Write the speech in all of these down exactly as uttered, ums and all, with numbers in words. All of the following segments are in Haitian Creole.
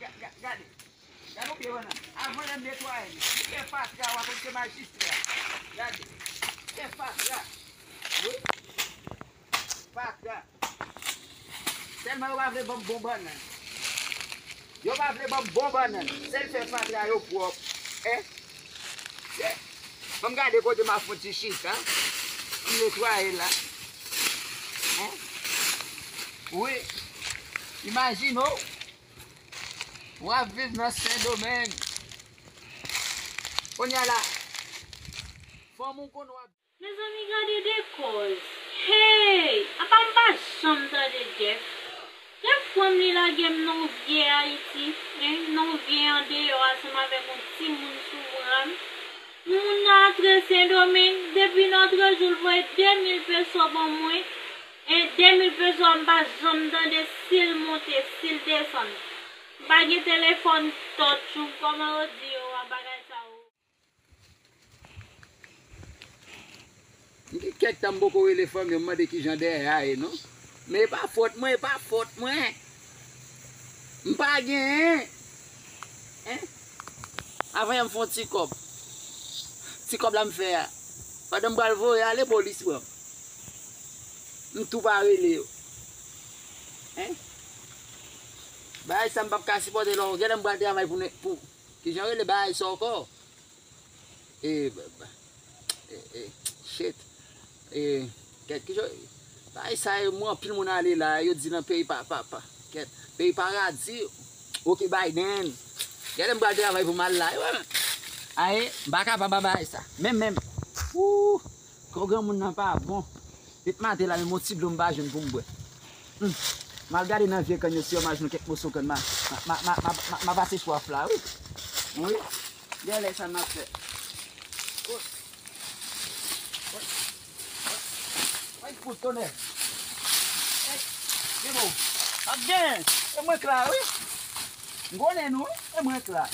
Ga- ga- Gade. Gade yon pye bannann. Avan lè m netwaye li, li fè fatra, w a konn se majistra. Gade. Li fè fatra. Wi. Fatra. Sèlman yo pa vle ban m bon bannann. Yo pa vle ban m bon bannann. Sèl fè fatra yo pwòp. Hein? Ban m gade kote m ap fè yon ti chita. M netwaye la. Hein? Wi. Imajine w. W ap viv nan Sendomeng. Kounye a la, fanm ou konn w ap Mezanmi, gade de kòz. Hey! Apa m pa janm tande Jeff? Jeff pran m, li lage m nan yon vye Ayiti, hein, nan yon vye andeyò ansanm avèk yon timoun sou bra m. Moun nan antre Sendomeng, depi n antre jou l voye de mil peso ban mwen. E de mil peso a m pa janm tande si l monte, si l desann. M pa gen telefòn tòtchou, kòman yo di yo a bagay sa yo. M gen kèk tan m poko rele fanmi yo, m mande kijan dèyè a ye non. Men e pa fòt mwen, e pa fòt mwen. M pa genyen. Hein? Avan yè m fè yon ti kòb. Ti kòb la m fè a. Pandan m pral voye ale, polis pran m. M tou pa rele yo. Hein? Bagay sa m p ap ka sipòte lò. Genlè m pral travay pou, pou, kijan yo rele bagay sa ankò? E, ba- ba- e, e, shit. E, kèt, kijan, bagay sa yo, mwen, anpil moun ale la, yo di nan peyi pa, pa, pa, kèt, peyi paradi. Oke, Biden. Genlè m pral travay pou m al la, wi. Aye, m pa kapab a bagay sa. Menm, menm. Ooh, kò granmoun nan pa bon. Depi maten la, menm yon ti dlo m pa jwenn pou m bwè. Hmm. M al gade nan vye kann yo, si yo ma jwenn kèk moso kann, ma, ma, ma pase chwaf la, wi. Wi. Genlè sa m ap fè. Wi. Wi. Wi. Ay, fout tonè. Ay, se bon. Ap gen. E mwen k la, wi. M konnen nou, wi. E mwen k la.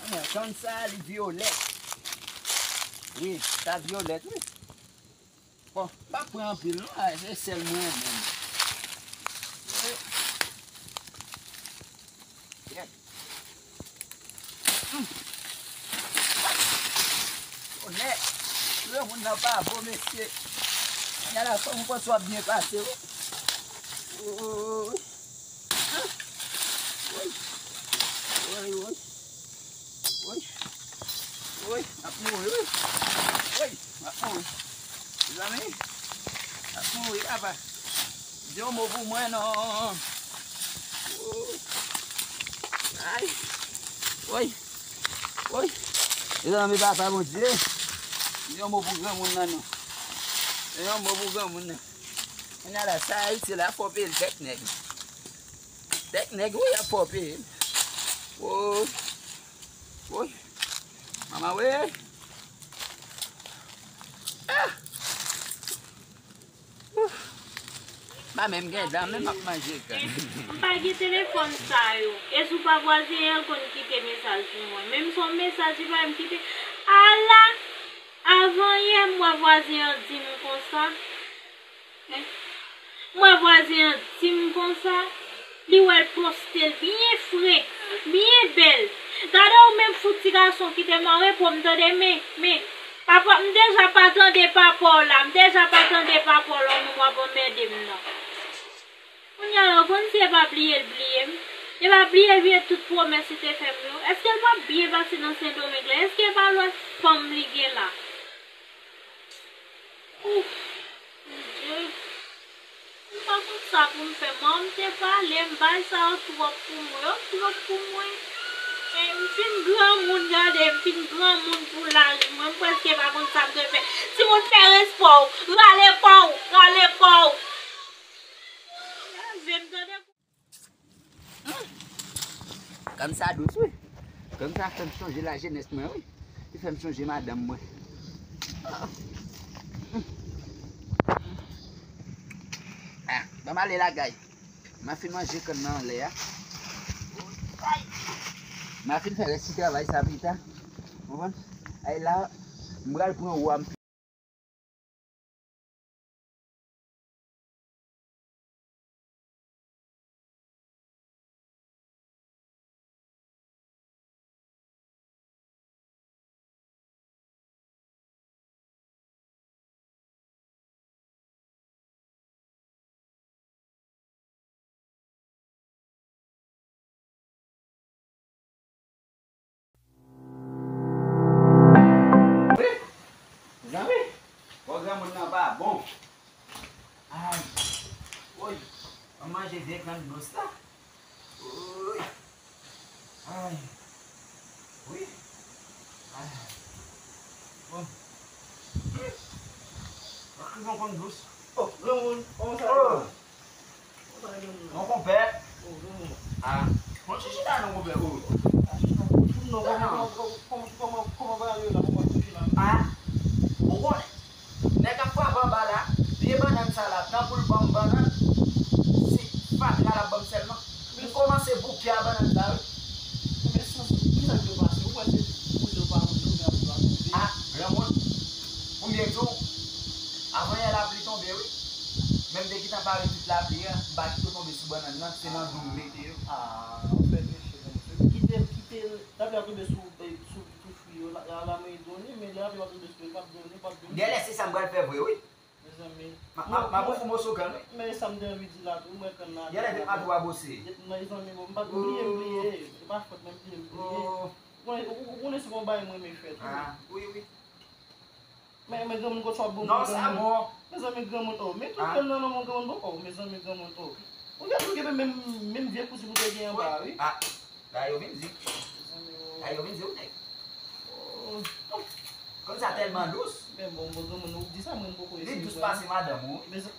Ann, kann sa a, li vyolèt. Wi, sa vyolèt, wi. Bon, m pa pran anpil, non. A, se sèl mwen menm. Wi. Yep. Hmm. Tonè. Granmoun nan pa bon, mesye. Kounye a la, fanm ou panse w ap byen pase, wi. Woy. Woy, woy. Woy. Woy, m ap mouri, wi. Woy, m ap mouri. Mezanmi, m ap mouri, papa. Di yon mo pou mwen, non. Woy. Ay. Woy. Woy. Mezanmi, papa Bondye. Di yon mo pou granmoun nan, non. Di yon mo pou granmoun nan. Kounye a la, sa Ayiti la, fò peye l tèt nèg. Tèt nèg, wi, y ap fò peye l. Woy. Woy. Manman, wi. Ah! Ouf. M pa menm gen dan, menm ap manje kann. M pa gen telefòn sa yo. E si w pa vwazen an konn kite mesaj pou mwen. Menm si w mesaj li pa menm kite. Ala! Avan yè m wè vwazen an di m konsa. Hein? M wè vwazen an di m konsa. Li wè l poste l byen fre, byen bèl. Gade w menm fout ti gason kite mare po m tande men, men. Papa, m deja pa tande papa w la, m deja pa tande papa w la, ou menm w ap anmède m nan. Kounye a la, ou konn si e pa bliye l bliye m? E pa bliye l bliye tout pwomès li te fè m yo? Èske l p ap byen pase nan Sendomeng la? Èske e pa lòt fanm li gen la? Ouf, Bondye. M pa konn sa pou m fè. Manman m te pale m, bagay sa yo twòp pou mwen, yo twòp pou mwen. E m fin granmoun, gade, m fin granmoun pou laj mwen, m prèske pa konn sa m dwe fè. Timoun, fè respè w, rale kò w, rale kò w. Lave m, tande. Hmm. Kann sa dous, wi. Kann sa fè m sonje lajenès mwen, wi. Li fè m sonje madanm mwen. Ah. Hmm. Ah, ban m ale lakay. M a fin manje kann nan anlè a. M a fin fè rès ti travay sa pita. Ou konprann? Ay la, m pral pran wa m. Dous la. Wi. Ay. Wi. Ay. Bon. Ak yon konn dous. Oh, granmoun, kòman sa ye? Oh. Kòman sa ye, granmoun? Non, konpè. Oh, granmoun. Ah. Mwen chita non, konpè. Oh. Ah, chita. Non, kòman, kòman, kòman, kòman bagay yo la, kòman yo la? Ah. Ou konnen. Nèg ap frape anba la, pye bannann sa la, tankou l ban m bannann, se fatra l ap ban m sèlman. M kòmanse bouke a bannann sa, wi. Men san, kisa k dwe pase? Ou kwè se boule ou pa boule, ou gen pou tonbe? Ah, granmoun, pou m byen di w, avan yè lapli tonbe, wi. Men m te gentan pare tout lapli a, m pa kite w tonbe sou bannann nan, se nan dou m mete yo. Ah, ou fè peche, granmoun. Kite l, kite l, lapli ap tonbe sou, sou tou fwi yo, la, la, la men donnen, men lè lapli ap tonbe sou yo, l p ap donnen, l p ap donnen. Genlè se sa m pral fè vre, wi. Mezanmi. M a, m a, m a bon fè moso kann, wi. Men sa m te anvi di la tou, mwen kann la. Genlè te pa twa bose. Mezanmi, bon, m pa bliye, m bliye. E pa fòt mwen, bliye, m bliye. Oh. Ou konnen, ou, ou konnen se yon bagay mwen renmen fè tou. Ah, wi, wi. Men, men granmoun, kot sa w ap ban m granmoun? Non, sa bon. Mezanmi, granmoun, oh. Men tout kann nan nan men granmoun, bon, oh, mezanmi, granmoun, oh. Ou gen, ou gen menm, menm vye kouti pou te gen anba, wi. Ah. Sa yo vin di. Sa yo vin di ou nèg. Oh. Konn sa tèlman dous. Men bon, bon, granmoun, ou di sa, mwen poko eseye. Li dous pase madanm ou. Men se